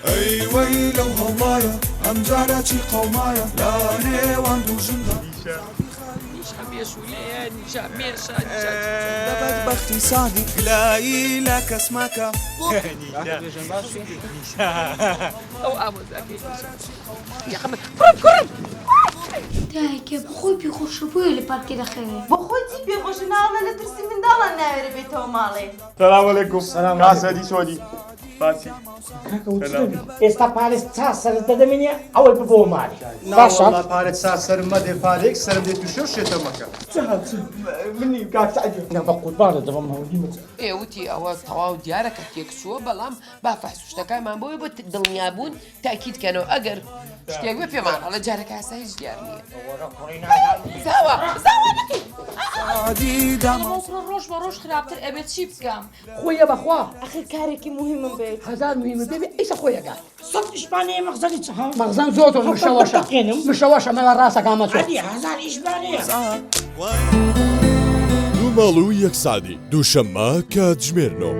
ئەی وەی لەو هەوڵایە ئەمجارە چی قەومایە لە نێوان دوو ژندا. نیشا مێشولەیە نیشا مێشە نیشا لە بەدبەختی سەعدی گلەیی لە کەس مەکە. ئەو ئامۆزاکەی نیشا یەخەمە کوڕم کوڕم. دایکە بەخۆی پێخۆشە بۆیە لە پارکێ دەخەوێ. بۆخۆی چی پێخۆشە ناڵێ لە ترسی منداڵان ناوێرێ بێتەوە ماڵێ. سلام علیکم کاسەدی چۆنی باسی ئێستا پارێز تا سەرت دەدەمینە ئەوەی ببەوە ماڵی باشە پارێت سا سەرم مەدێ پارێک سەرم دێت و شێو شێتە مەکە منی کاک سەعدی نە بە قوربانە دەبم هەولی مت ئێ وتی ئەوە تەواو دیارە کە تێکچووە بەڵام با فەحس و شتەکانمان بۆیە بۆ دڵنیابوون تاکید کەنەوە ئەگەر شتێک بێ پێمان ئەڵێ جارەکە ئاسا هیچ دیار نییە زاوا زاوا نەکەی ڕۆژ بە ڕۆژ خراپتر ئەبێت چی بکەم خۆیە بەخوا ئەخر کارێکی موهیمم بێت. هەزار موهیمت پێ بێ ئیسە خۆی ئەگات. سەد ئیشمان هەیە مەخزەنی چ ها؟ مەخزەن زۆر زۆر مشەوەشە مشەوەشە مەوە ڕاستەکا مەچۆ. عەلی هەزار ئیشمان هەیە. دوو ماڵ و یەک سەعدی دووشەممە کاتژمێر نۆ.